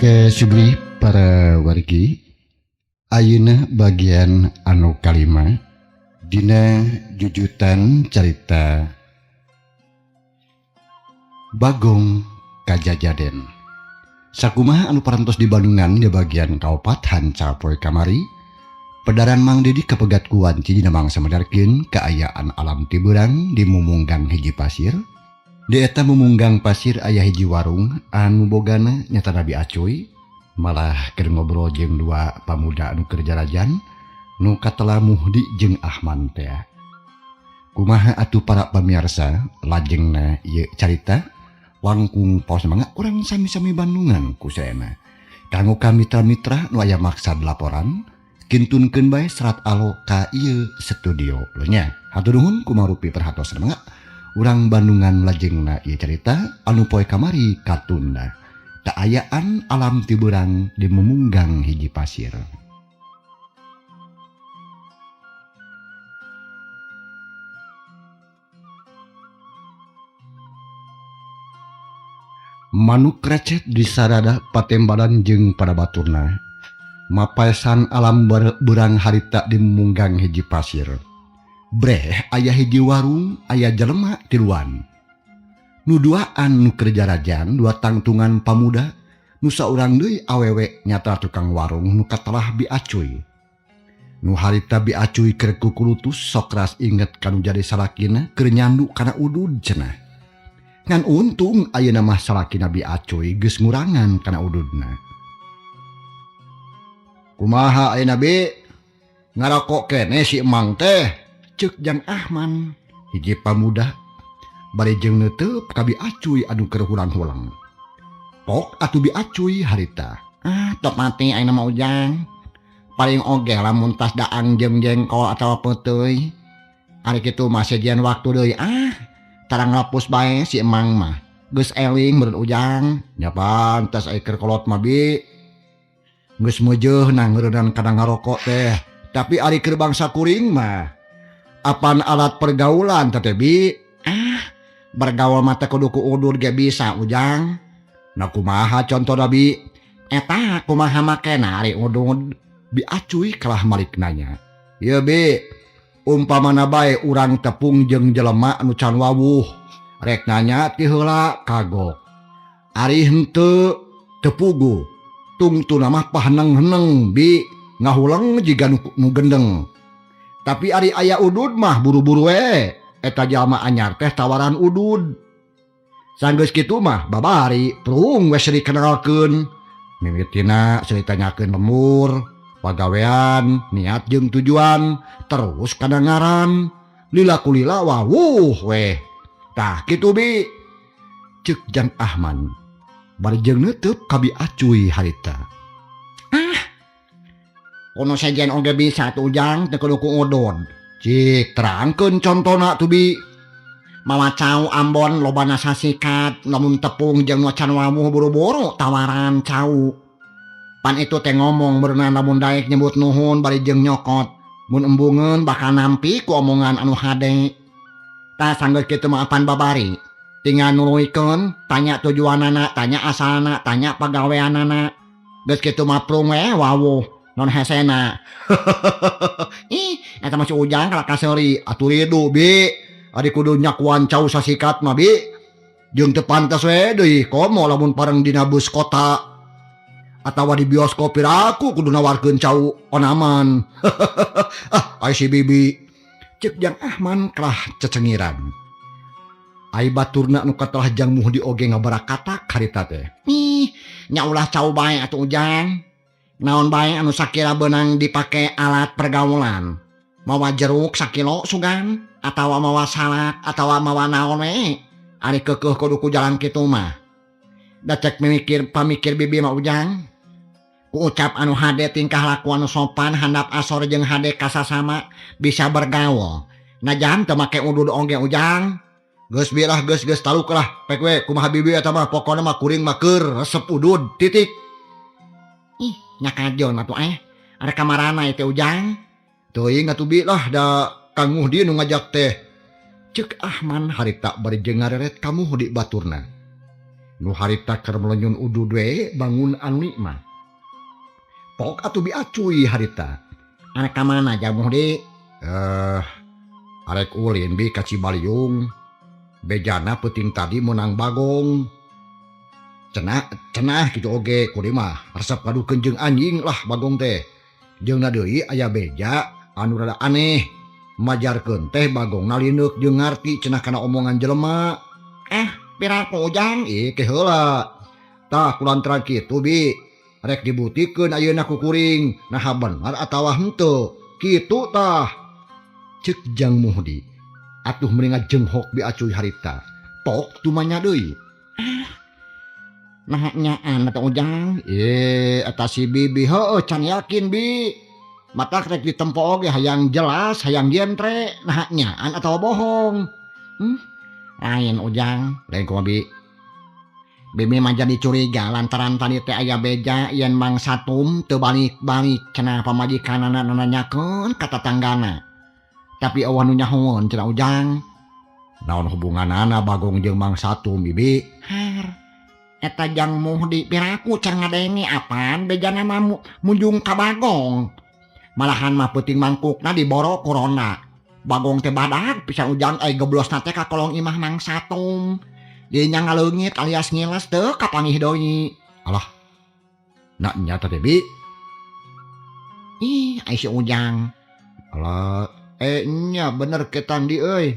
Kesubri para wargi, ayeuna bagian anu kalima dina jujutan carita Bagong Kajajaden. Sakumaha anu parantos di Bandungan di bagian kaopat hanca poe kamari, pedaran Mang Didi kapegat ku wanci dina mangsa medarkeun kaayaan alam tibeurang di mumunggang hiji pasir. Di eta mumunggang pasir aya hiji warung anu bogana nyata Nabi Acuy malah keur ngobrol jeung dua pamuda anu keur jarajan nu katela Muhdi jeung Ahman teh. Kumaha atuh para pamirsa lajengna ieu carita langkung paos mangga urang sami-sami Bandungan ku sadayana. Kanggo ka mitra-mitra nu aya maksad laporan kintunkeun bae serat alo ka ieu studio nya. Hatur nuhun kumarupi perhatosna mangga urang Bandungan lajengna ieu carita anu poe kamari katunda. Kaayaan alam tibeurang di mumunggang hiji pasir. Manuk recet di sarada patembalan jeung pada baturna. Mapaesan alam beurang harita di mumunggang hiji pasir. Breh aya hiji warung aya jelema tiluan. Nu duaan nu keur jarajan dua tangtungan pamuda, nu saurang deui awewe nyata tukang warung nu katelah Bi Acuy. Nu harita Bi Acuy keur kukulutus sok ras inget kanu jadi salakina keur nyandu kana udud cenah. Ngan untung ayeuna mah salakina Bi Acuy geus ngurangan kana ududna. Kumaha ayeuna Bi? Ngarokok keneh si emang teh? Ceuk Jang Ahman hiji pamuda bari jeung neuteup ka Bi Acuy anu keur hulang-hulang. Pok atuh Bi Acuy harita. Ah, tok mati ayeuna mah Ujang. Paling oge lamun tas daang jeung jengkol atawa peuteuy. Ari kitu mah sejian waktu deui ah. Tarang lepus bae si emang mah. Geus eling meureun Ujang. Nya pantes ai keur kolot mah Bi. Geus meujeuh na ngeureunnan kana ngarokok teh. Tapi ari keur bangsa kuring mah apan alat pergaulan teh Bi? Ah, bergaul mah teh kudu ku udur ge bisa Ujang. Nah kumaha contona Bi? Eta kumaha makena ari udud? Bi Acuy kalah malik nanya. Ieu Bi, umpamana bae urang tepung jeung jelema anu can wawuh. Rek nanya ti heula kagok. Ari henteu tepugu. Tungtuna mah paheneng-heneng Bi, ngahuleng jiga nu gendeng. Tapi ari aya udud mah buru-buru we. Eta jalma anyar teh tawaran udud. Sanggeus kitu mah babari prung we seri kenalkeun. Mimitina seri tanyakeun lemur, pagawean, niat jeung tujuan, terus kana ngaran. Lila kulila wawuh weh. Tah kitu Bi. Ceuk Jang Ahman bari jeung neuteub ka Bi Acuy harita. Ah. Kono sejen oge bisa tuh Ujang teu kudu ku udud. Cik terangkeun contona tuh Bi. Mawa cau Ambon lobana sasikat lamun tepung jeung nu can wawuh buru-buru tawaran cau. Pan itu teh ngomong berenang lamun daek nyebut nuhun bari jeung nyokot. Mun embungeun bakal nampi ku omongan anu hade. Tah sanggeus kitu mah apan babari. Tinggal nuluykeun, tanya tujuanana, tanya asalna, tanya pagaweanana. Geus kitu mah prung we wawuh non hesena. Ih, eta mah si Ujang kalah kaseuri. Atuh ridu Bi. Ari kudu nyakuan cau sasikat mah Bi. Jeung teu pantes we deui komo lamun pareng dina bus kota atawa di bioskop piraku kudu nawarkeun cau onaman. Ah, ai si Bibi. Ceuk Jang Ahman kalah cecengiran. Ai baturna nu katelah Jang Muhdi oge ngabarakatak harita teh. Ih, nya ulah cau bae atuh Ujang. Naon bae anu sakira beunang dipake alat pergaulan. Mawa jeruk sakilo sugan atawa mawa salak atawa mawa naon we. Ari keukeuh kudu ku jalan kitu mah. Da cek mimikir pamikir Bibi mah Ujang. Ku ucap anu hade tingkah laku anu sopan handap asor jeung hade kasasama bisa bergaul. Najan teu make udud oge Ujang. Geus Bi lah, geus geus taluk lah. Pek we kumaha Bibi eta mah pokona mah kuring mah keur resep udud titik. Ih, nya kajon atuh Ada kamarana ieu teh Ujang? Teuing atuh Bi lah da Kang Muhdi nu ngajak teh. Ceuk Ahman harita bari jeung ngareret ka Muhdi baturna. Nu harita keur melenyun udud we bangun anu nikmat. Pok atuh Bi Acuy harita. Arek ka mana Jang Muhdi? Arek ulin bi ka Cibaliung. Bejana peuting tadi meunang bagong. Cenah kitu oge kuring mah resep ngadukeun jeung anjing lah bagong teh. Jeung deui aya beja anu rada aneh. Majarkeun teh bagongna lineuk jeung ngarti cenah kana omongan jelema. Piraku Ujang? Ih ke heula. Tah kulantaran kitu bi. Rek dibutikeun ayeuna ku kuring. Naha bener atawa henteu. Kitu tah. Ceuk Jang Muhdi. Atuh mending ngajenghok Bi Acuy harita. Pok tumanya deui. Naha nyaan atuh Ujang? Eta si Bibi heueuh can yakin bi. Matak rek ditempo oge hayang jelas, hayang jentre, naha nyaan atawa bohong. Lain Ujang. Lain kumaha bi? Bibi mah jadi curiga lantaran tadi teh aya beja yen Mang Satum teu balik-balik cenah pamajikanana nanyakeun ka tatanggana. Tapi eueuh nu nyahoeun cenah Ujang. Naon hubunganana Bagong jeung Mang Satum Bibi? Har. Eta Jang Muhdi piraku can ngadenge apaan bejana mah munjung ka Bagong. Malahan mah peuting mangkukna diboro ku ronda. Bagong teh badag pisan Ujang ai geblosna teh ka kolong imah Mang Satum. Dinya ngaleungit alias ngiles teu kapanggih deui. Alah. Nak nyata teh bi? Ih, ai si Ujang. Alah, nya bener ketang di euy.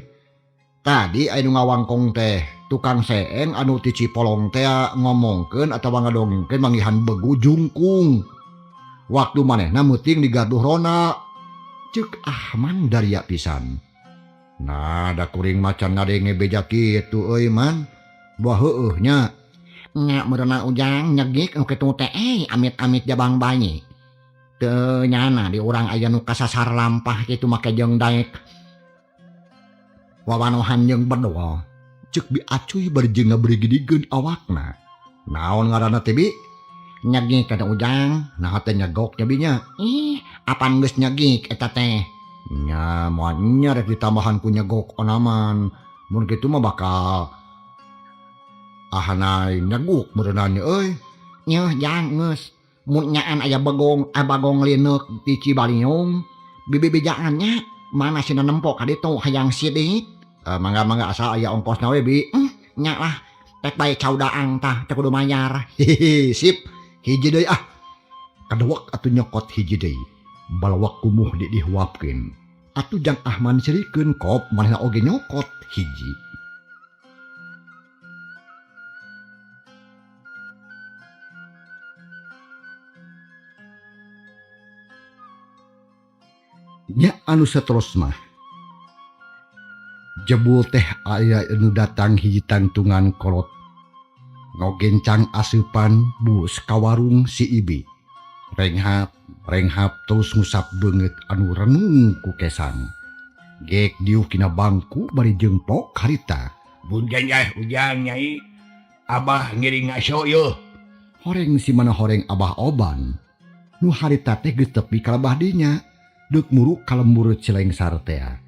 Tadi anu ngawangkong teh tukang seeng anu ti Cipolong teh ngomongkeun atawa ngadongengkeun manggihan begu jungkung. Waktu manehna meuting di garduh rona. Ceuk Ahman daria pisan. Nah, da kuring macan ngadenge beja kitu euy man. Buah heueuh nya. Nya meureunna Ujang nyegik nu kitu teh amit-amit jabang bayi. Teu nyana di urang aya nu kasasar lampah kitu make jeung daek. Wawanohan jeung bedol. Ceuk Bi Acuy bari jeung ngaberigidigeun awakna. Naon ngaranna teh bi? Nyegik eta Ujang. Naha teh nyegok nya bi nya? Ih, apan geus nyegik eta teh? Nya moal nya rek ditambahan ku nyegok onaman. Mun kitu mah bakal ahanai nyeguk meureunana euy. Nyeuh Jang geus. Mun nyaan aya bagong, bagong lineuk di Cibaliung, bibi-bijaan nya mana sina nempo ka ditu hayang sidik. Mangga-mangga asal aya ongkosna we bi. Nya lah. Pek bae caudaang tah teu kudu mayar. Hihihi, sip. Hiji deui ah. Kadewek atuh nyokot hiji deui. Balawak kumuh di dihuapkeun. Atuh Jang Ahman serikeun kop manehna oge nyokot hiji. Nya anu saterus mah. Jebul teh aya anu datang hiji tangtungan kolot. Ngogencang asupan bus ka warung si Ibi. Renghap, renghap terus ngusap beungeut anu renung ku kesang. Gek diuh kina bangku bari jeung pok harita. Punten yah Ujang nyai. Abah ngiring ngaso yeuh. Horeng si mana horeng Abah Oban. Nu harita teh geus tepi ka lebah dinya. Deuk muruk ka lembur Cilengsar tea.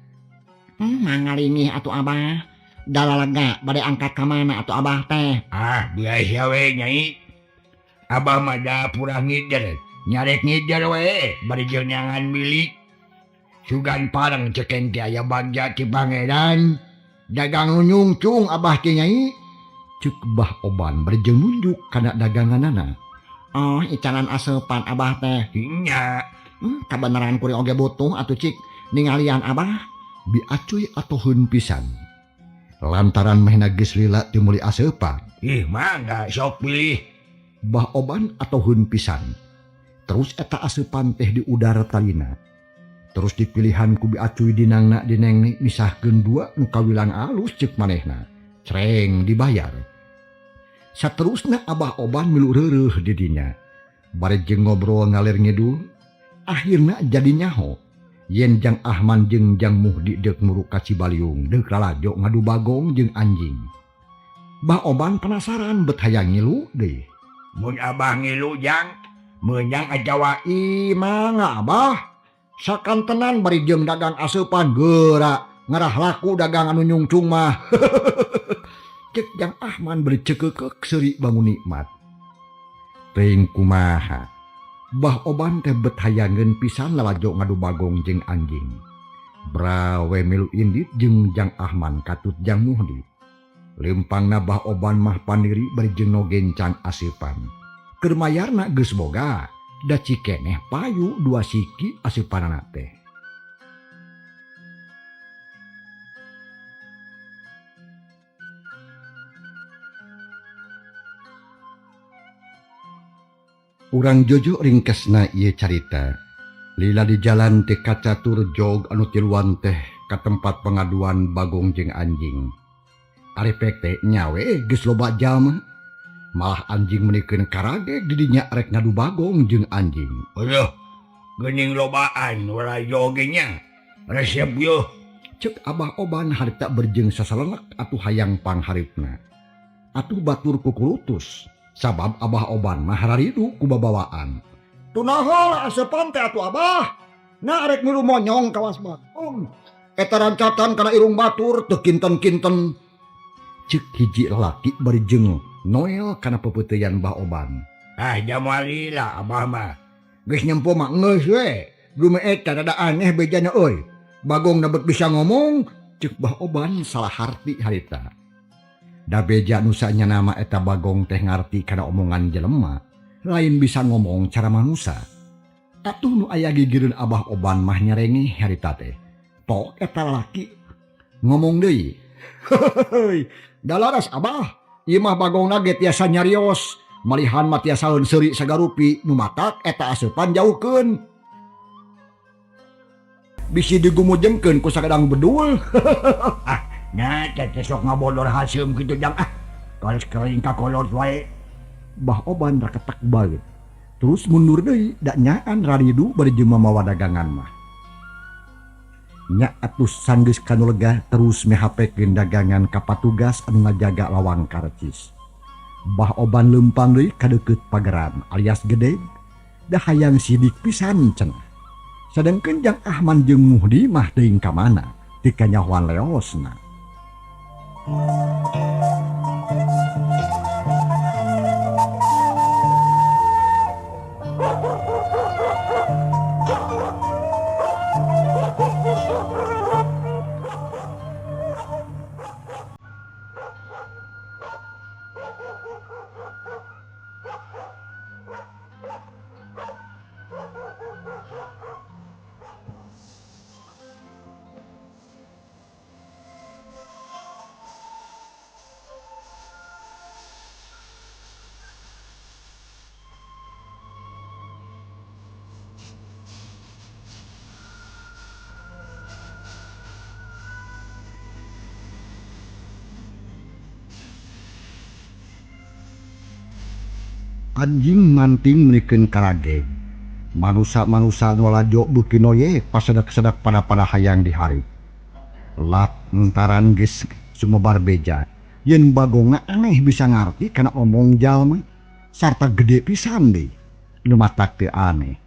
Mangalingih atuh Abah. Dalalega bade angkat ka mana atuh Abah teh? Ah, biasa we nyai. Abah mah da purah ngider. Nyarek ngider we bari jeung neangan milik. Sugan pareng ceken teh aya bagja ti pangeran. Dagang nu nyungcung Abah teh nyai. Ceuk Bah Oban bari jeung nunjuk kana daganganana. Oh, icanan aseupan Abah teh. Nya. Kabeneran kuring oge butuh atuh cik ningalian Abah. Bi Acuy atoheun pisan. Lantaran mehna geus lila teu meuli aseupan. Ih, mangga sok pilih. Bah Oban atoheun pisan. Terus eta aseupan teh di udara talina. Terus dipilihan ku Bi Acuy dinangna dineng misahkeun dua nu kawilang alus ceuk manehna. Creng dibayar. Saterusna Abah Oban milu reureuh di dinya. Bari jeung ngobrol ngalir ngidul, akhirna jadi nyaho. Yen Jang Ahman jeung Jang Muhdi deuk muruk ka Cibaliung deuk lalajo ngadu bagong jeung anjing. Bah Oban penasaran bet hayang ngilu deui. Mun Abah ngilu Jang, meunang atawa ih mangga Abah. Sakantenan bari jeung dagang aseupan geura ngarah laku dagang anu nyungcung mah. Cek Jang Ahman beri cekekek seuri bangun nikmat. Teuing kumaha. Bah Oban teh bet hayangeun pisan lalajo ngadu Bagong jeung anjing. Brawe milu indit jeung Jang Ahman katut Jang Muhdi. Lempangna Bah Oban mah pandiri bari jeung no gencang aseupan. Keur mayarna geus boga, da cikeneh payu dua siki aseupanana teh. Urang jojo ringkesna ieu carita. Lila di jalan teh kacatur jog anu tiluan teh ka tempat pengaduan Bagong jeung anjing. Arepek teh nyawe geus loba jalma. Malah anjing menikeun karage didinya rek ngadu Bagong jeung anjing. Aduh, geuning lobaan ora joge nya. Resep yeuh. Ceuk Abah Oban harita berjeng sasalenek atuh hayang pangharipna. Atuh batur kukulutus. Sabab Abah Oban mah hararidu ku babawaan. Tunaha aseupan teh atuh Abah. Na arek milu monyong kawas Bagong. Eta rancatan kana irung batur teu kinten-kinten. Ceuk hiji lalaki bari jeung Noel kana pepeuteyan Bah Oban. Ah jamari lah Abah mah. Geus nyempo mah geus we. Dume eta rada aneh bejana euy. Bagong na bet bisa ngomong. Ceuk Bah Oban salah harti harita. Da beja nu sanyana mah eta Bagong teh ngarti kana omongan jelema, lain bisa ngomong cara manusa. Atuh nu aya gigireun Abah Oban mah nyarengeh harita teh. Tok eta lalaki ngomong deui. Heuy, dalaras Abah, ieu mah Bagongna ge tiasa nyarios, malihan mah tiasaeun seuri sagarupi nu matak eta aseupan jauhkeun. Bisi digumujengkeun ku sagadang bedul. Ah, nya teh sok ngabodor haseum kitu jang ah. Kalis kering ka kolot wae. Bah Oban raketak baeut. Terus mundur deui da nyaan raridu bari jeung mamawa dagangan mah. Nya atuh sanggeus kanu lega terus mehapekeun dagangan ka patugas anu ngajaga lawang karcis. Bah Oban leumpang deui ka deukeut pageran alias gede da hayang sidik pisan cenah. Sadengkeun Jang Ahman jeung Muhdi mah teuing ka mana teu kanyahoan leosna. Anjing manting menikeun karage. Manusa-manusa nu lalajo beuki noye pasedak-sedak pada-pada hayang diharip. Lat entaran geus sumebar beja. Yen Bagongna aneh bisa ngarti kana omong jalma sarta gede pisan deui. Nu matak teu aneh.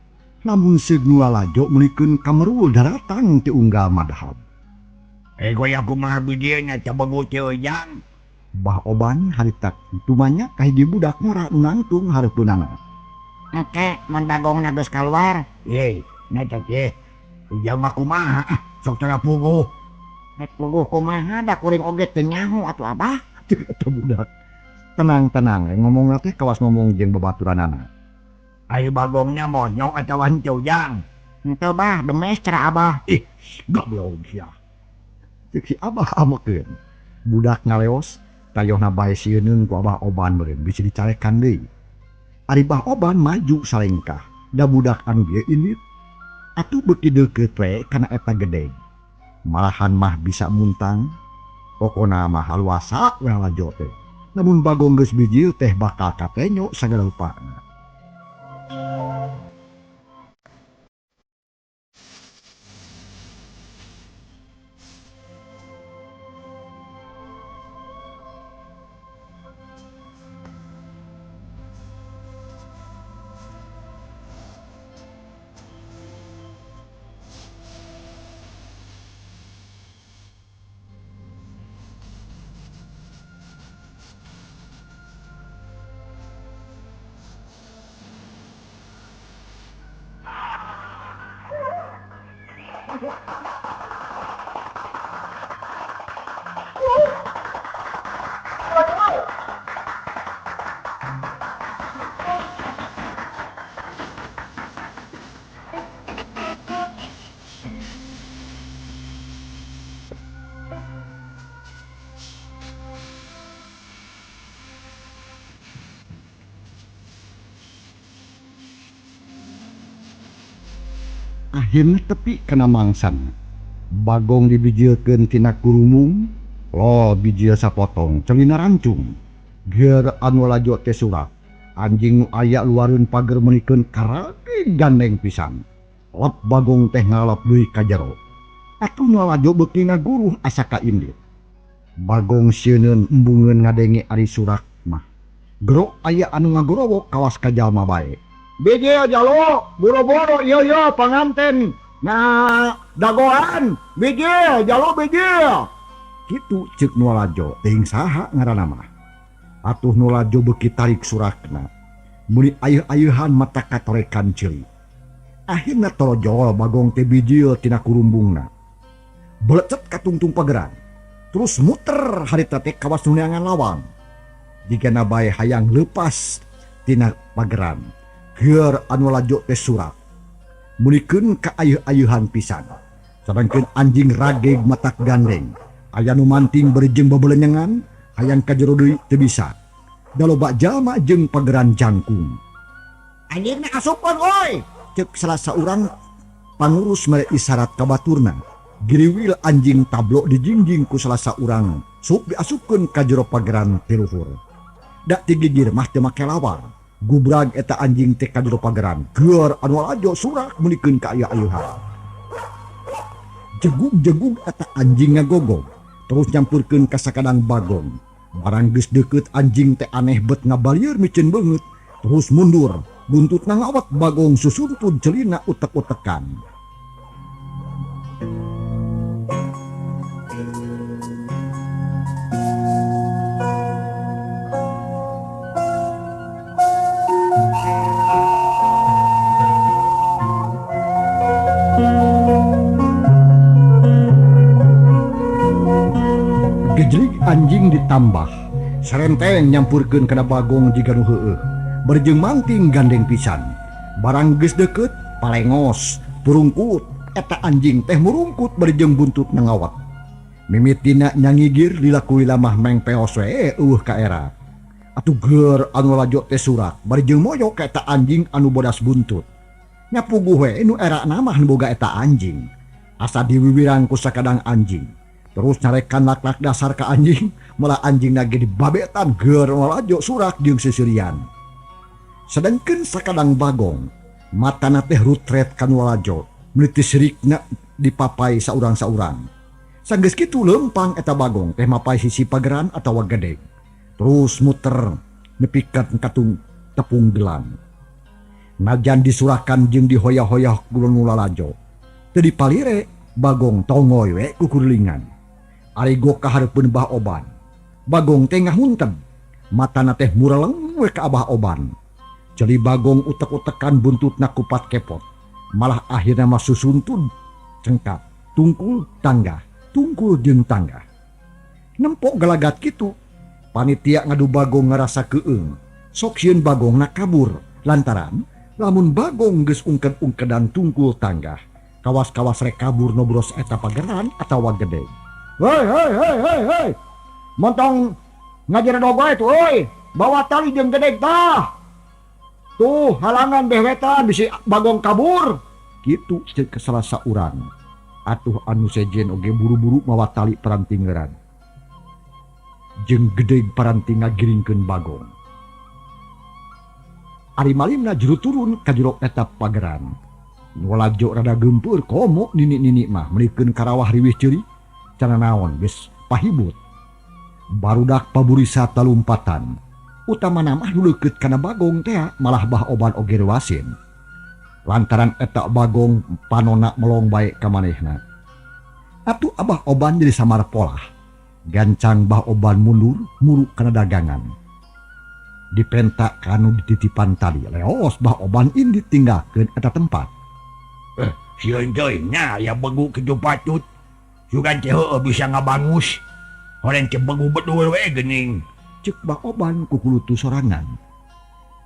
Lamun seug nu lalajo menikeun kamerul daratang ti unggal madhab. Goyah kumaha bidieu nya cabegut teu jang. Bah Oban harita tumanya ka hiji budak ngora nu nangtung hareupeunana. Engke mun Bagongna geus kaluar. Ye, nya teh ye. Ujang mah kumaha sok tara puguh. Rek puguh kumaha da kuring oge teu nyaho atuh Abah. Cek eta budak. Tenang-tenang ngomongna teh kawas ngomong jeung babaturanana. Ari Bagongna monyong atawa henteu jang? Henteu Bah, demes cara Abah. Ih, goblok sia. Cek si Abah amekeun. Budak ngaleos tayohna bae sieuneun ku Abah Oban meureun bisi dicarekan deui. Ari Bah Oban maju salengkah, da budak anu bieu indit. Atuh beuki deukeut we kana eta gede. Malahan mah bisa muntang. Pokona mah haluasa we lalajo teh. Lamun Bagong geus bijil teh bakal katenyo sagala rupana. Akhirna tepi kana mangsana. Bagong dibijilkeun tina kurumung, lo bijil sapotong celina rancung. Geur anu lalajo teh surak. Anjing nu aya luareun pager meunikeun karage gandeng pisan. Lep Bagong teh ngalap deui ka jero. Atuh nu lalajo beuki ngaguruh asa ka indit. Bagong sieuneun embungeun ngadenge ari surak mah. Gero aya anu ngagorowok kawas ka jalma bae. Bijil jalo, boro-boro ieu ieu panganten na dagoan, bijil jalo bijil. Kitu ceuk nu lalajo, teuing saha ngaranna mah. Atuh nu lalajo beuki tarik surakna. Meuni ayeuh-ayeuhan mata katorekan ceuli. Akhirna torojol Bagong teh bijil tina kurumbungna. Belecet ka tungtung pageran. Terus muter harita teh kawas nu neangan lawang. Jigana bae hayang leupas tina pageran. Geur anu lalajo teh surak. Meunikeun ka ayeuh-ayeuhan pisan. Sadangkeun anjing rageg matak gandeng. Aya nu manting bari jeung bebelenyengan, hayang ka jero deui teu bisa. Da loba jalma jeung pageran jangkung. Anjingna asupkeun euy. Ceuk salah saurang pangurus mere isyarat ka baturna. Giriwil anjing tablo dijingjing ku salah saurang, sup diasupkeun ka jero pageran ti luhur. Da ti gigir mah teu make lawang. Gubrag eta anjing teh ka jero pageran. Geur anu lalajo surak meunikeun ka aya-ayeuhan. Jegug-jegug eta anjing ngagogog, terus nyampurkeun ka sakadang Bagong. Barang geus deukeut anjing teh aneh bet ngabalieur miceun beungeut, terus mundur. Buntutna ngawat Bagong susuntud celina utek-utekan. Gejlig anjing ditambah, serenteng nyampurkeun kana Bagong jiga nu heueuh. Berjeng manting gandeng pisan. Barang geus deukeut, palengos, purungkut, eta anjing teh murungkut berjeng buntut ngawat. Mimitina nyangigir lila mah mengpeos we eueuh ka era. Atuh geur anu lalajo teh surak, barjeng moyok ka eta anjing anu bodas buntut. Nyapuguh we nu erana mah nu boga eta anjing. Asa diwiwirang ku sakadang anjing. Terus nyarekan lak-lak dasar ka anjing, malah anjing nage dibabetan geur lalajo surak jeung sisirian. Sedangkeun sakadang Bagong, matana teh rutret ka nu lalajo, meuni sirikna dipapai saurang-saurang. Sanggeus kitu leumpang eta Bagong teh mapai sisi pageran atawa gedeg. Terus muter nepikeun ka tepung gelang. Najan disurakan jeung dihoyah-hoyah ku nu lalajo. Teu dipalire, Bagong tongoy we kukurlingan. Ari go ka hareupeun Bah Oban. Bagong teh ngahuntem. Matana teh mureleng we ka Abah Oban. Jadi Bagong utek-utekan buntutna kupat kepot. Malah akhirna mah susuntud cengkap, tungkul tangga, tungkul jeung tangga. Nempok gelagat kitu, panitia ngadu Bagong ngarasa keung. Sok sieun Bagongna kabur lantaran lamun Bagong geus ungked-ungkedan tungkul tangga, kawas-kawas rek kabur nobros eta pageran atawa gede. Hei hei hei hei hei. Montong ngajeredog wae tuh euy. Bawa tali jeung gedeg tah. Tuh halangan behwetan bisi Bagong kabur. Kitu ceuk salah saurang. Atuh anu sejen oge buru-buru mawa tali parantingeran. Jeung gedeg paranti ngagiringkeun Bagong. Ari malimna jero turun ka jero eta pageran. Nu lalajo rada geumpeur komo nini-nini mah meunikeun karawah riwih ceurik. Cana naon geus pahibut. Barudak paburisa talumpatan. Utamana mah nu leukeut kana Bagong teh malah Bah Oban oge reuasin. Lantaran eta Bagong panona melong bae ka manehna. Atuh Abah Oban jadi samar polah. Gancang Bah Oban mundur muru kana dagangan. Dipenta kanu dititipan tali. Leos Bah Oban indit tinggalkeun eta tempat. Sieun teuing nya aya begu kitu patut. Sugan teh heueuh bisa ngabangus. Horeng teh begu bedul we geuning. Cek Bah Oban kukulutu sorangan.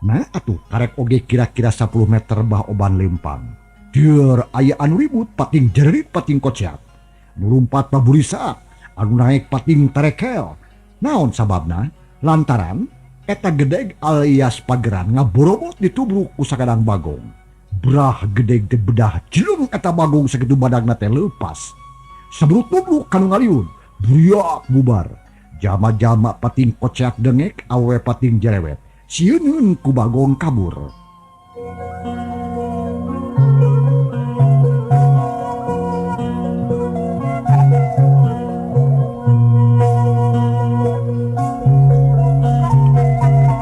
Nah atuh karek oge kira-kira 10 meter Bah Oban lempang. Dieur aya anu ribut pating jerit pating koceak. Nu lumpat baburisak, anu naek pating tarekel. Naon sababna? Lantaran eta gedeg alias pageran ngaborobot ditubruk ku sakadang bagong. Brah gedeg teh bedah cilung eta bagong sakitu badagna teh leupas. Sabrut tubruk kanu ngaliun, buriak bubar. Jalma-jalma pating koceak dengek, awewe pating jerewet. Sieuneun ku bagong kabur.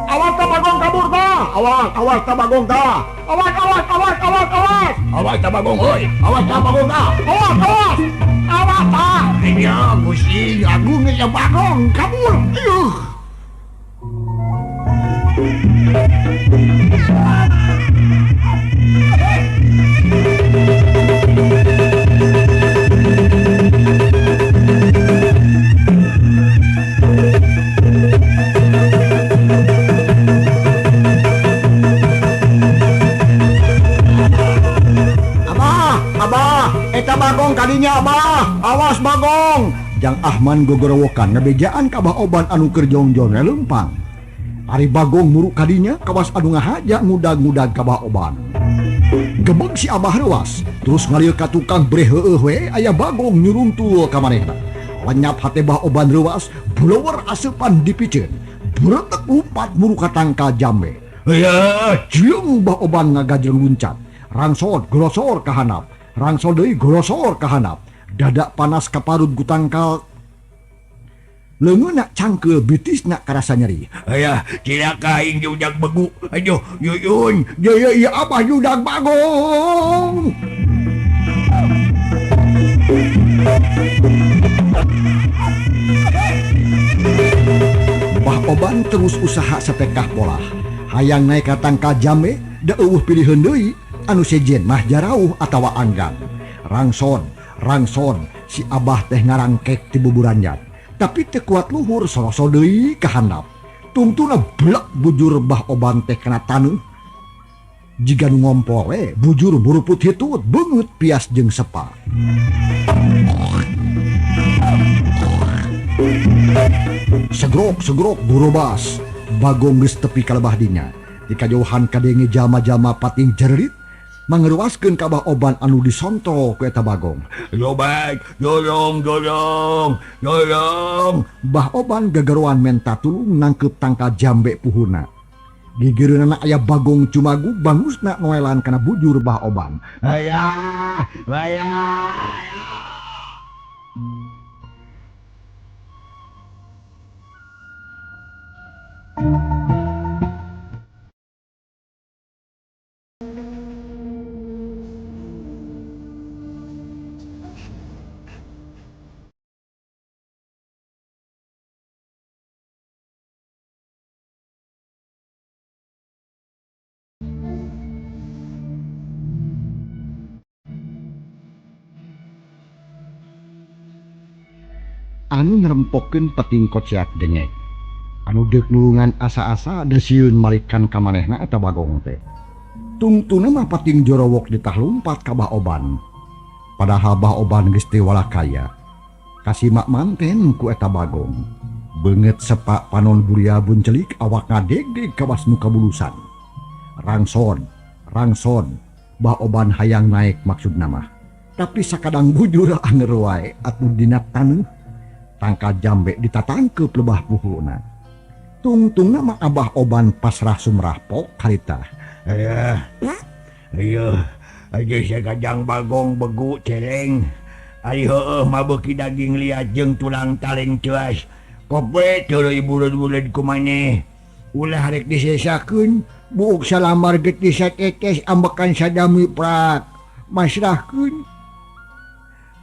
Awas ta bagong kabur ta. Awas, awas ta bagong ta. Awas, awas, awas, awas, awas. Awas ta bagong euy. Awas ta bagong ta. Awas, awas. Awas ta. Iya, Gusti Agung geus bagong kabur. Ieuh. Abah, abah, eta bagong kadinya abah. Awas bagong. Jang Ahman gogorowokan ngabejaan ka Bah Oban anu keur jongjon leumpang. Ari bagong muruk kadinya kawas anu ngahaja ngudag-ngudag ka Bah Oban. Gebeg si Abah reuas, terus ngalir ka tukang breh heueuh we aya bagong nyuruntul ka manehna. Lenyap hate Bah Oban reuas, blower aseupan dipiceun. Bretek lumpat muruk ka tangkal jambe. Heueuh, ciung Bah Oban ngagajeng luncat. Rangsot grosor ka handap, rangsot deui grosor ka handap. Dadak panas kaparut ku tangkal. Leungeunna cangkeul bitisna karasa nyeri. Aya, cilaka aing diudag begu. Aduh, yuyun, ye ye abah diudag bagong. Bah Oban terus usaha satekah polah. Hayang naik ka tangkal jambe, da eueuh piliheun deui anu sejen mah jarauh atawa anggang. Rangson, rangson, si Abah teh ngarangkek ti buburanjat. Tapi teu kuat luhur soroso deui ka handap. Tungtuna blek bujur Bah Oban teh kana taneuh. Jiga nu ngompol we, bujur buruput hitut beungeut pias jeung sepa. Segrok segrok gurobas, bagong geus tepi ka lebah dinya. Di kajauhan kadenge jalma-jalma pating jerit mangeruaskeun ka Bah Oban anu disontol ku eta bagong. Yobat, dorong, dorong, dorong. Bah Oban gagaroan menta tulung nangkeup tangkal jambe puhuna. Gigireunana aya bagong cumagu bangusna noelan kana bujur Bah Oban. Ayah, ayah. Anu ngrempokeun peting koceak dengek. Anu deuk nulungan asa-asa da sieun malikan ka manehna eta bagong teh. Tungtuna mah pating jorowok ditah lumpat ka Bah Oban. Padahal Bah Oban geus teu walakaya. Kasimak manten ku eta bagong. Beungeut sepak panon buria buncelik awak ngadegdeg kawas nu kabulusan. Rangson, rangson, Bah Oban hayang naek maksudna mah. Tapi sakadang bujur anger wae atuh dina taneuh. Tangkal jambe ditatangkeup lebah puhuna. Tungtungna mah Abah Oban pasrah sumrah pok harita. Ayah, ayah, aja sagajang bagong begu celeng. Ari heueuh mah beuki daging liat jeung tulang taleng cuas. Kope teureui buleud-buleud ku maneh. Ulah rek disesakeun, buuk salamar getih satetes ambekan sadami prak. Masrahkeun.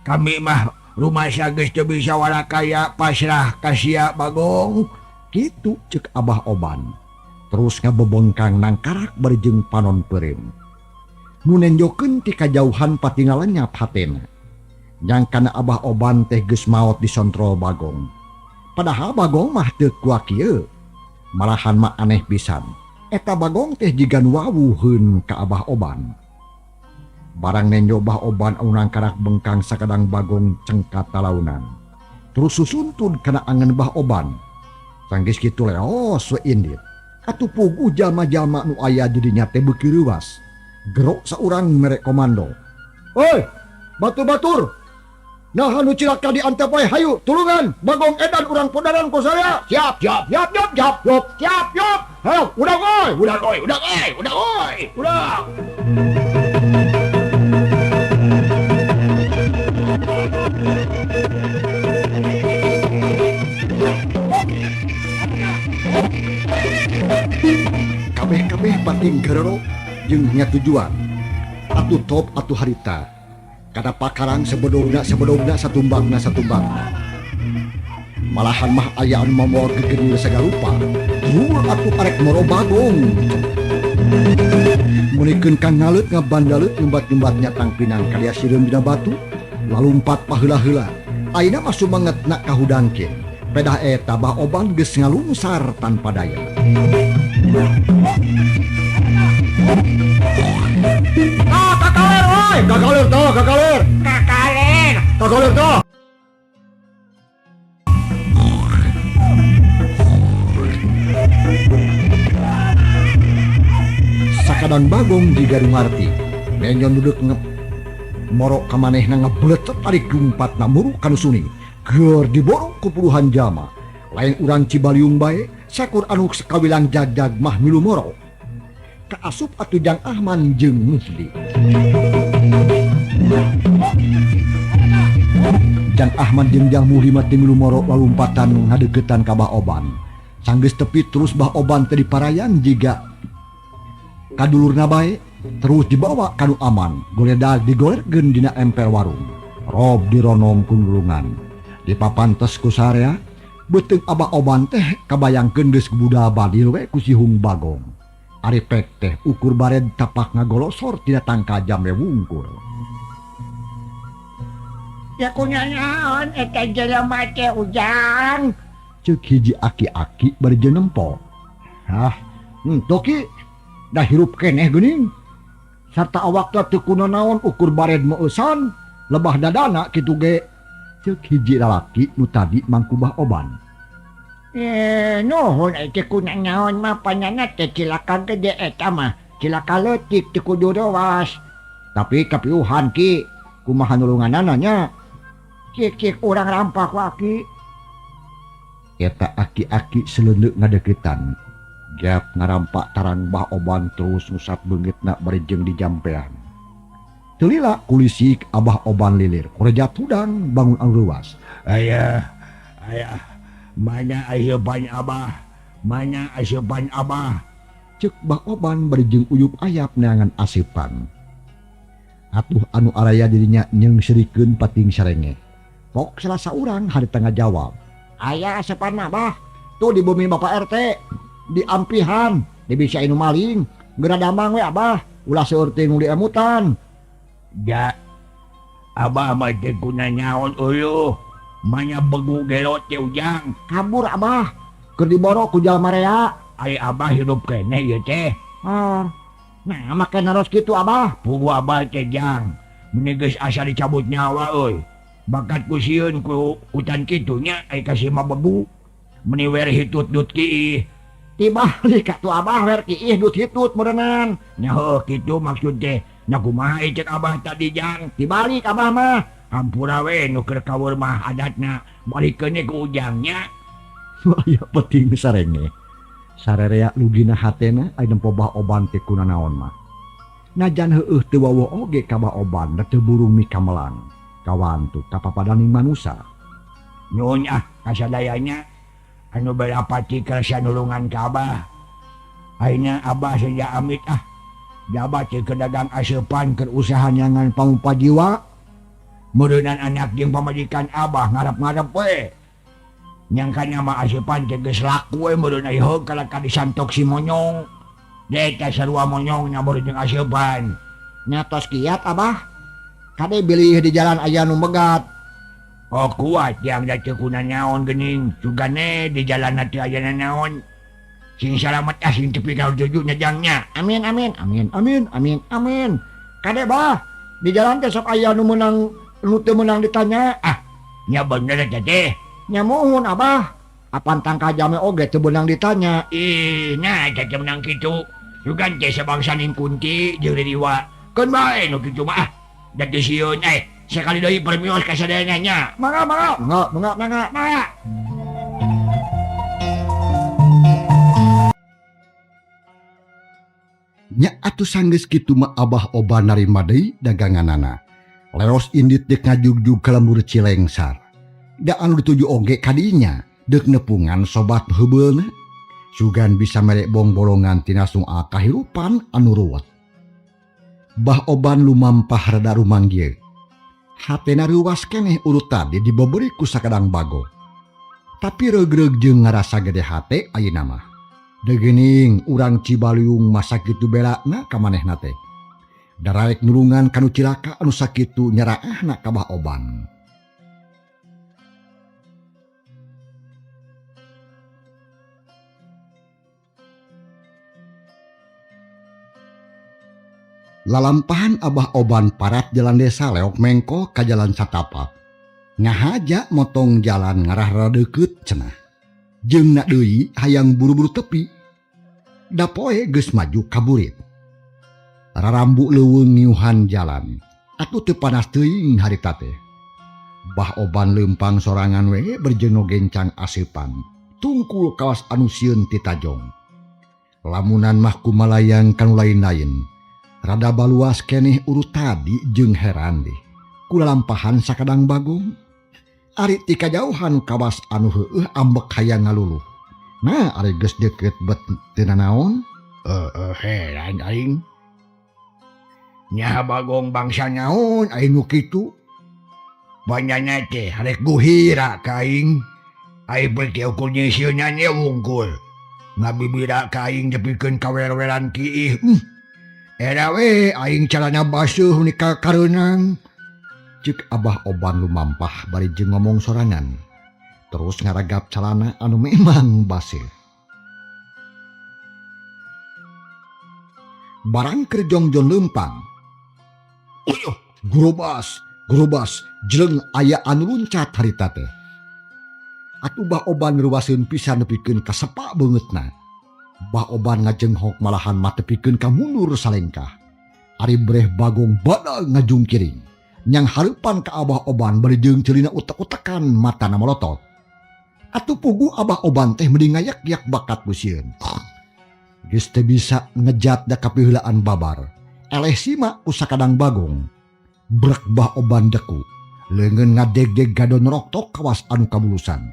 Kami mah rumah geus teu bisa walakaya pasrah ka sia bagong. Kitu cek Abah Oban. Terus ngabebongkang nangkarak bari jeung panon peureum. Nu nenjokeun ti kajauhan patingal lenyap hatena. Nyangkana Abah Oban teh geus maot disontrol Bagong. Padahal Bagong mah teu kuat kieu. Malahan mah aneh pisan. Eta Bagong teh jiga nu wawuheun ka Abah Oban. Barang nenjo Bah Oban anu nangkarak bengkang sakadang Bagong cengkat talaunan. Terus susuntun kana angen Bah Oban. Sanggeus kitu leos we indit. Atuh puguh jalma-jalma nu aya di dinya teh beuki reuwas. Gerok saurang mere komando. Oi, batur-batur. Nah anu cilaka di antep wae hayu tulungan Bagong edan urang podaran ku saya. Siap, siap, siap, siap, siap, siap, siap, siap. Hayo, udah oi, udah oi, udah oi, udah oi, udah. Kabeh-kabeh pating gerero jeung nya tujuan. Atuh top atuh harita. Kada pakarang sebedogna sebedogna satumbangna satumbangna. Malahan mah aya anu mamoal gegenir sagarupa. Drul atuh arek moro Bagong. Munikeun ka ngaleut ngabandaleut nyumbat-nyumbat nyatang pinang kalia sireum dina batu, lalumpat paheula-heula. Ayeuna mah sumangetna kahudangkeun. Pedah eta Bah Oban geus ngalungsar tanpa daya. Ah, kakaler oi, kakaler toh, kakaler. Kakaler. Kakaler toh. Sakadang Bagong jiga rumarti, nenyon duduk ngep morok ka manehna ngebletet tarik lumpatna muru kanu suning. Geur diborong ku puluhan jalma. Lain urang Cibaliung bae, sakur anu sekawilang jagjag mah milu moro. Kaasup atuh Jang Ahman jeung Muhdi. Jang Ahman jeung Jang Muhdi mah teu milu moro lalumpatan ngadeukeutan ka Bah Oban. Sanggeus tepi terus Bah Oban teh diparayan jiga kadulurna bae, terus dibawa ka nu aman, goledag digolerkeun dina emper warung. Rob dironom ku nulungan. Dipapantes ku sarea, beuteung Abah Oban teh kabayangkeun geus budal badil we ku sihung Bagong. Ari pek teh ukur bared tapak ngagolosor tina tangka jambe wungkul. Ya kunaon eta jelema teh Ujang? Ceuk hiji aki-aki bari jeung nempo. Hah, henteu ki, da hirup keneh geuning. Sarta awakna teu kunanaon ukur bared meueusan, lebah dadana kitu ge. Ceuk hiji lalaki nu tadi mangku Bah Oban. Nuhun teh kunanaon mah panana teh cilaka gede eta mah, cilaka leutik teu kudu rowas. Tapi kapiuhan ki, kumaha nulunganana nya? Cik-cik urang rampak ku aki. Eta aki-aki seleundeuk ngadeuketan. Gap ngarampak tarang Bah Oban terus ngusap beungeutna bari jeung dijampean. Teu lila kulisik Abah Oban lilir, korejat hudang bangun anu reuwas. Ayah, ayah, mana asupan Abah? Mana asupan Abah? Ceuk Bah Oban bari jeung uyup ayap neangan asupan. Atuh anu araya dirinya nyeungseurikeun pating sarenge. Pok salah saurang harita ngajawab. Aya asupan mah, Bah. Tuh di bumi Bapak RT, di ampihan, di bisa inu maling. Geura damang we Abah, ulah seueur teuing nu diemutan. Ja, Abah mah teu kunanaon eueuh. Manya begu gerot teh Ujang. Kabur Abah, keur diboro ku jalma rea. Ai Abah hirup keneh ieu teh. Oh. Nah, make naros kitu Abah. Puguh Abah teh Jang, meni geus asa dicabut nyawa euy. Bakat ku sieun ku hutan kitu nya ai kasih mah begu. Meni wer hitut dut kiih. Tibalik atuh Abah wer kiih dut hitut meureunang. Nya heuh kitu maksud teh. Nya kumaha cek Abah tadi Jang? Tibalik Abah mah. Hampura we nu keur kawur mah adatna balikeun ku Ujangnya. Aya penting sarenge. Sarerea lugina hatena ai nempo Bah Oban teh kunanaon mah. Najan heueuh teu wawuh oge ka Bah Oban da teu burung mikamelang. Kawantu kapapadaning manusa. Nyuhun ah kasadayanya anu berapati kersa nulungan ka Abah. Ayeuna Abah seja amit ah. Jabat teh keur dagang aseupan keur usaha nyangan pangumpa jiwa. Meureunnan anak jeung pamajikan Abah ngarep-ngarep we. Nyangkana mah aseupan teh geus laku we meureun ai heug kalaka disantok si monyong. Deh teh sarua monyong nya meureun jeung aseupan. Nya tos kiat Abah. Kade bilih di jalan aya nu megat. Oh kuat yang da teu kunanaon geuning sugane di jalan teu aya nanaon. Sing salamet ah sing tepi ka tuju nya jang nya. Amin amin amin amin amin amin. Kade Bah, di jalan teh sok aya nu meunang nu teu meunang ditanya. Ah, nya bener eta teh. Nya muhun Abah. Apan tangka jame oge teu beunang ditanya. Ih, nah eta teh meunang kitu. Sugan teh sabangsa ning kunti jeung riwa. Keun bae nu kitu mah ah. Da teu sieun sekali deui permios ka sadayana nya. Mangga mangga mangga mangga mangga mangga. Nya atuh sanggeus kitu mah Abah Oban narima deui daganganana. Leros indit deuk ngajugjug ka lembur Cilengsar. Da anu dituju oge kadinya deuk nepungan sobat heubeulna. Sugan bisa mere bongbolongan tina soal kahirupan anu ruwet. Bah Oban lumampah rada rumanggieu. Hatena reuwas keneh urut tadi dibeberi ku sakadang bago. Tapi reug-reug jeung ngarasa gede hate ayeuna mah. Deugening urang Cibaliung masa kitu belana ka manehna teh. Daraek nulungan kanu cilaka anu sakitu nyaraahna ka Bah Oban. Lalampahan Abah Oban parat jalan desa leok mengko ka jalan satapak. Ngahaja motong jalan ngarah rada deukeut cenah. Jeung na deui hayang buru-buru tepi. Da poe geus maju ka burit. Rarambu leuweung ngiuhan jalan. Atuh teu panas teuing harita teh. Bah Oban leumpang sorangan we berjeno gencang aseupan. Tungkul kawas anu sieun ti tajong. Lamunan mah kumalayang kanu lain-lain. Rada baluas keneh urut tadi jeung heran deh. Kulalampahan sakadang bagong. Ari ti kajauhan kawas anu heueuh ambek hayang ngaluluh. Nah, ari geus deukeut bet teu nanaon? Heran aing. Nya bagong bangsa naon aing nu kitu? Banyana teh harek guhira ka aing. Aing beuki ukur nyieunna nya wungkul. Ngabibira ka aing depikeun ka wer-weran kiih. Era we aing calana basuh ni kareunang. Cek Abah Oban lumampah bari jeung ngomong sorangan. Terus ngaragap calana anu memang baseuh. Barang keur jongjon leumpang. Uyuh, gurubas, gurubas, jeleng aya anu luncat harita teh. Atuh Bah Oban ruwaseun pisan nepikeun ka sepak beungeutna. Bah Oban ngajenghok malahan mah tepikeun ka mundur salengkah. Ari breh bagong badag ngajungkiring. Nyang hareupan ka Abah Oban bari jeung ceulina utek-utekan matana molotot. Atuh puguh Abah Oban teh meuni ngayak-yak bakat ku sieun. Geus teu bisa ngejat da kapiheulaan babar. Eleh sima ku sakadang bagong. Brek Bah Oban deku. Leungeun ngadegdeg gadon roktok kawas anu kabulusan.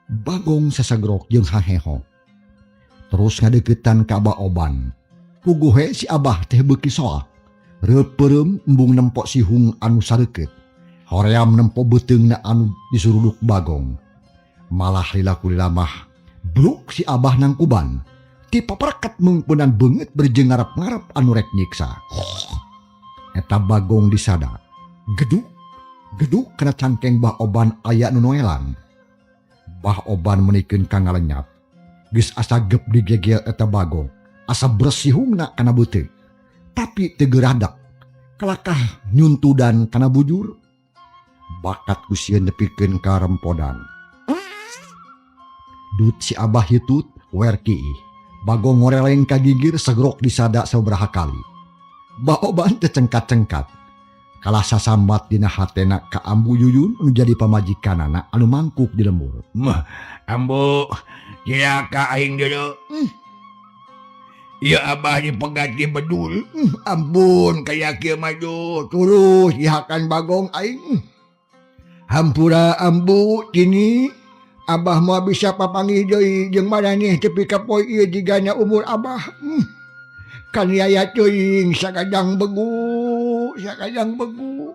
Bagong sasagrok jeung haheho. Terus ngadeuketan ka Abah Oban. Puguh we si Abah teh beuki soak. Reupeurem embung nempo sihung anu sareukeut. Hoream nempo beuteungna anu disuruduk bagong. Malah lila kulila mah bluk si Abah nangkuban. Ti papereket meungpeunan beungeut bari jeung ngarep-ngarep anu rek nyiksa. Eta bagong disada. Geduk, geduk kana cangkeng Bah Oban aya nu noelan. Bah Oban meunikeun ka ngalenyap. Geus asa gep digegel eta bagong. Asa bersihungna kana beuteung. Tapi teu geuradak. Kalakah nyuntudan kana bujur. Bakat ku sieun nepikeun ka rempodan. Dut si Abah hitut wer kiih. Bagong ngoreleng ka gigir segrok disada sabaraha kali. Bah Oban teu cengkat-cengkat. Kalah sasambat dina hatena ka Ambu Yuyun anu jadi pamajikanana anu mangkuk di lembur. Mah, Ambu, cilaka aing deuleu. Ieu Abah dipegat di bedul. Ampun kaya kieu mah duh, terus dihakan bagong aing. Hampura Ambu tini Abah moal bisa papanggih deui jeung maraneh tepi ka poe ieu jigana umur Abah. Kaniaya teuing sakajang begu, sakajang begu.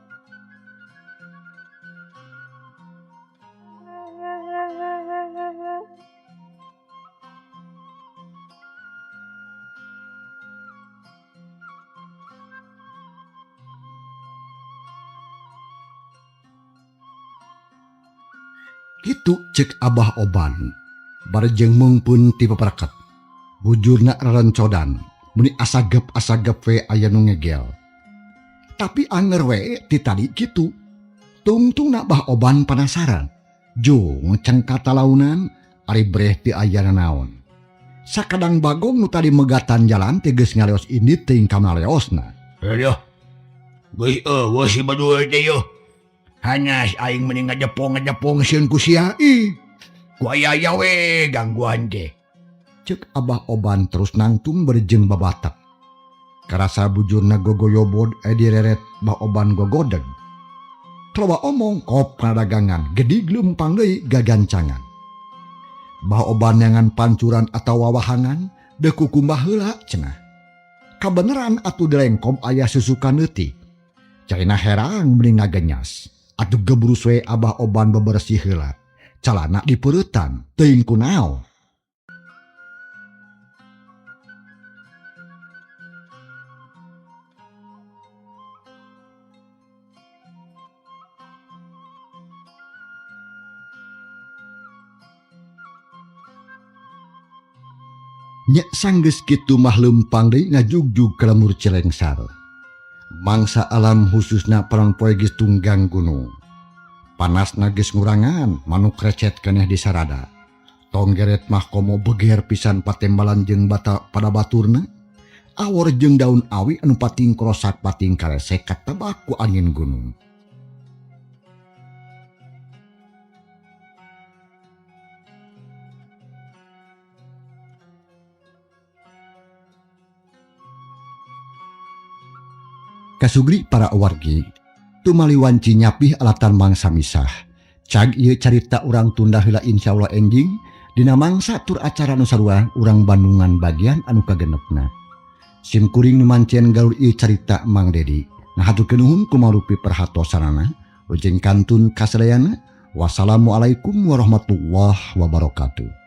Kitu cek Abah Oban bari jeung meungpeun ti papereket. Bujurna rerencodan meuni asagep-asagep we aya nu ngegel. Tapi anger we ti tadi kitu. Tungtungna Bah Oban panasaran. Jung ceng katalaunan ari breh teu aya nanaon. Sakadang Bagong nu tadi megatan jalan teh geus ngaleos indit teuing ka maleosna. Aduh. Geus eueuh si badul teh yeuh. Hanas aing mending ngajepong-ngajepong sieun ku sia ih. Ku aya-aya we gangguan teh. Cek Abah Oban terus nangtung berjeng babatak. Karasa bujurna gogoyobod direret Bah Oban gogodeg. Loba omong kop kana dagangan, gedig leumpang deui gagancangan. Bah Oban neangan pancuran atawa wahangan, deuh kukumbah heula cenah. Kabeneran atuh dilengkob aya susukan leutik. Caina herang mending ngagenyas. Atuh gebrus we Abah Oban bebersih heula. Calana dipeuretan, teuing kunaon. Nya sanggeus kitu mah leumpang deui ngajugjug ka lembur Cilengsar. Mangsa alam khususna panon poe geus tunggang gunung. Panasna geus ngurangan, manuk recet keneh di sarada. Tonggeret mah komo beger pisan patembalan jeung bata pada baturna. Awor jeung daun awi anu pating krosak pating karesek katebak ku angin gunung. Kasugri para wargi, tumali wanci nyapih alatan mangsa misah. Cag ieu carita urang tunda heula insyaallah enjing dina mangsa tur acara nu sarua urang Bandungan bagian anu kagenepna. Sim kuring nu mancen galur ieu carita Mang Dedi. Nah haturkeun nuhun kumarupi perhatosanana. Ujeng kantun kasadayana. Wassalamualaikum warahmatullahi wabarakatuh.